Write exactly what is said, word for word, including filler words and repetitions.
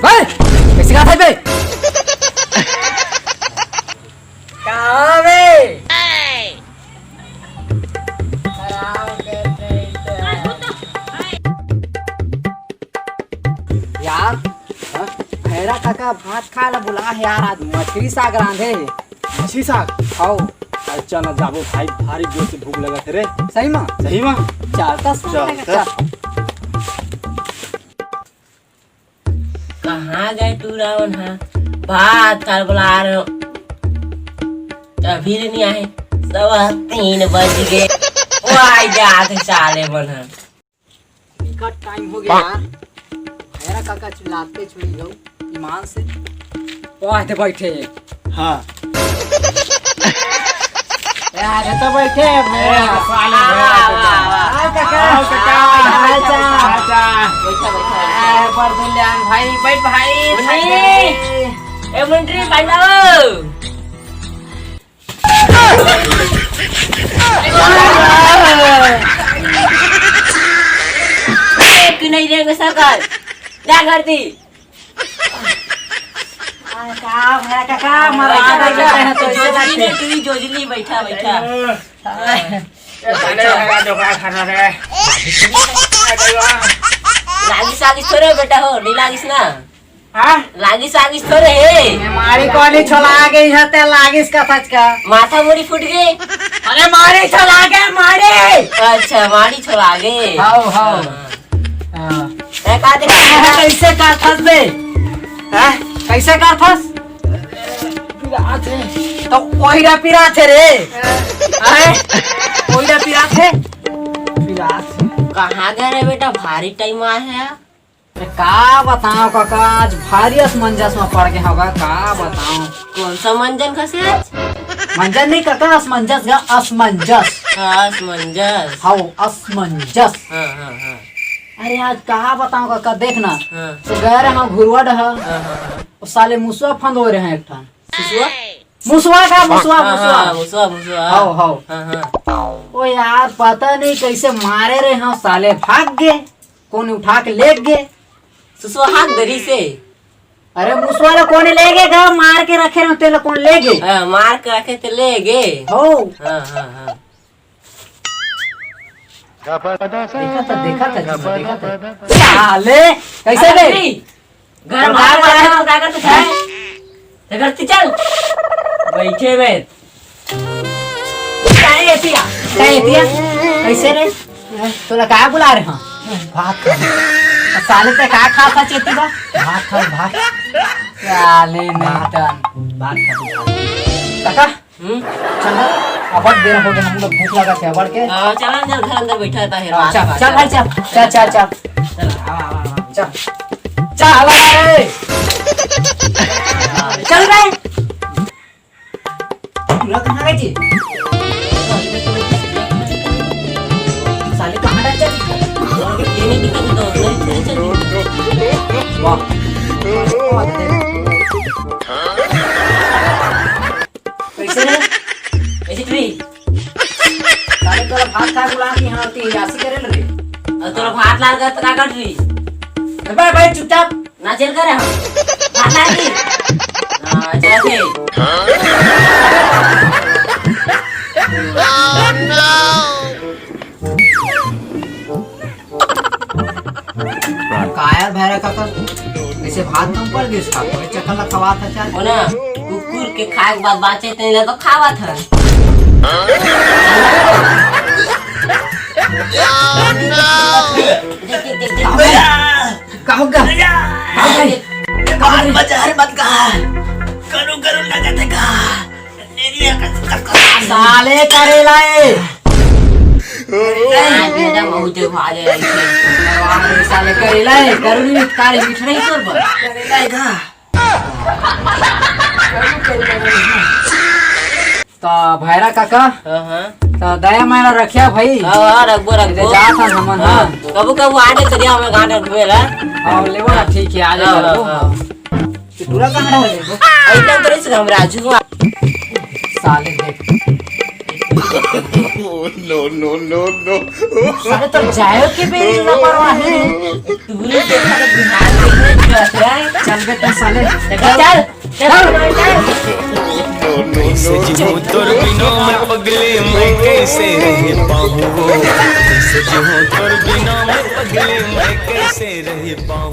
बे, कइसे कहाथे बे? कहाँ बे? यार, हाँ? भैरा काका भात खाए ला बुलाए हे यार, आज मछरी साग रांधे हे। मछरी साग? हव। अरे चल ना जाबो भाई, भारी जोर से भूख लगत हे रे। सही मा? सही मा? चल त, चल त। कहाँ गए टूरा मन ह? भात खाए ला बुलाए रहे हो, अभी ले नइ आए। सवा तीन बज गे, वो आ जात हे साले मन ह। बिकट टाइम हो गे यार। भैरा काका चिल्लाथे छुरी हो ईमान से। वो आथे बइठे। हाँ। यार, ये तो बइठे हे। ए, साले वाह, भैरा वाह, काका। वाह। आओ काका। आओ काका। आओ काका। आओ काका। बइठा, बइठा, बइठा। ए, बरदुलियान भाई, बइठ भाई। मुन्नी। ए, मुन्नी, बइठ ना हो। एक नहीं रहेंगे सरकार, क्या करती? आ, का भैरा काका, मरा बइठा, बइठा। तो ऐसे जोजली बैठे। में, तू ही जोजली बैठा, बैठा। ए, साले, मेरा डोकरा खाना रे। लागिस, लागिस थोड़े बेटा हो, नहीं लागिस ना। हाँ? लागिस, लागिस थोड़े हे। ए, माड़ी कोनी छोला गे हे, ते लागिस कथस का। माथा मुड़ी फूट गे। अरे, माड़ी छोला गे, माड़ी। अच्छा, माड़ी छोला गे। हव, हव। हाँ। हाँ। ए, का देख? कइसे करथस बे? हाँ? कइसे करथस? पिरात हे। तो ओहिरा पिरात हे रे। हैं? ओहिरा पिरात हे। पिरात हे। कहाँ गए रे बेटा? भारी टाइम आए हे यार। अरे का बताओ काका, आज भारी असमंजस में पड़ गए हव गा, का बताओ। कौन सा मंजन खसे आज? मंजन नहीं काका, असमंजस गा, असमंजस। हाँ, असमंजस। हव, असमंजस। हाँ, हाँ, हाँ। अरे आज का बताओ काका, देख ना। हाँ। तो गए रहे हम घुरवा डहा। हाँ, हाँ, हाँ। वो साले मुसवा फंदोय रहे एक ठन। मुसवा? मुसवा का, मुसवा, हाँ, मुसवा। हाँ, मुसवा, मुसवा। हव, हव। हाँ, हाँ। ओ यार, पता नहीं कइसे मारे रहे हम, साले भाग गे, कोन उठा के ले गे। सुसवा हाथ धरी से। अरे मुसवा ला कोन ले गे गा, मार के रखे रहे तेला कोन ले गे? हाँ, मार के रखे ते ले गे। हव। हाँ, हाँ, हाँ। देखा था, देखा था, देखा था। साले, कइसे बे? अरे, घर भाग रहा है, तो क्या करते थे? तो घर से चल। बैठे में। काय एतिया? काय एतिया? कइसे रे? तोला का बुलाए रहे हम? भात खा। साले ते का खाथस एती बा? भात खा, भात। साले नहीं तन। भात खा, भात। काका, हम्म? चल, अब्बड़ बेरा हो गे, हमन ला भूख लगत हे, अब्बड़ के। हाँ, चल अंदर, घर अंदर बैठा रहता है, हाँ, रात चल, का चल भाई, चल। चल, चल, चल, चल। चल, आवा, आवा, आवा। चल। चल, आवा रे। चल रे। पूरा कहाँ गए जी? साले कहाँ गए जी? ये नहीं दिखा, नहीं, नहीं, नहीं, नहीं। वाह। कइसे रे? कइसे टुरी? साले तोला भात खाए बुला के यहाँ होती है, आसी करे ले रे। अउ तोला भात लान का तो का कर टुरी? अबे भाई चुपचाप। ना चल करे हम। भात ला दी। हाँ, चल के। कायर भैरा काका, अइसे भात कम पड़ गिस का? कोई चक्कर ला खवात हे, चल। ओ ना, कुकुर के खाए के बाद बाचे तेला तो खावत हे। देख, देख, देख, देख। का हो गा? का हो गा? का हो गा? बात बचा हर बात का। करू, करू लगत हे का? साले करेला ए। ए, बेटा, बहुत देखो, आ जाए ऐसे। अरे साले करेला ए, करू नहीं, कारी मीठ नहीं तोर पर। करेला ए का? तो भैरा काका, हाँ, हाँ। तो दया माया रखिया भाई। हाँ, हाँ, रखबो, रखबो। जात हन हमन, हाँ, हाँ। कबू, कबू आडे करिया हमें गांड रखबे ला। हाँ, लेबो ना, ठीक है, आ जाओ, हाँ, हाँ, हाँ। ये टूरा कहाँ रह गया? एकदम तो नहीं सुना, हम राजू को। साले देख। No, no, no, no. साले तो जायो के बेरी लापरवाही रे। तू रे देखा तो बिहार के में जो है, चल बे तो साले। चल, चल, चल। कैसे जीऊँ तोर बिना मैं पगली, मैं कैसे रह पाऊँ? कैसे जीऊँ तोर बिना मैं पगली, मैं कैसे रह पाऊँ?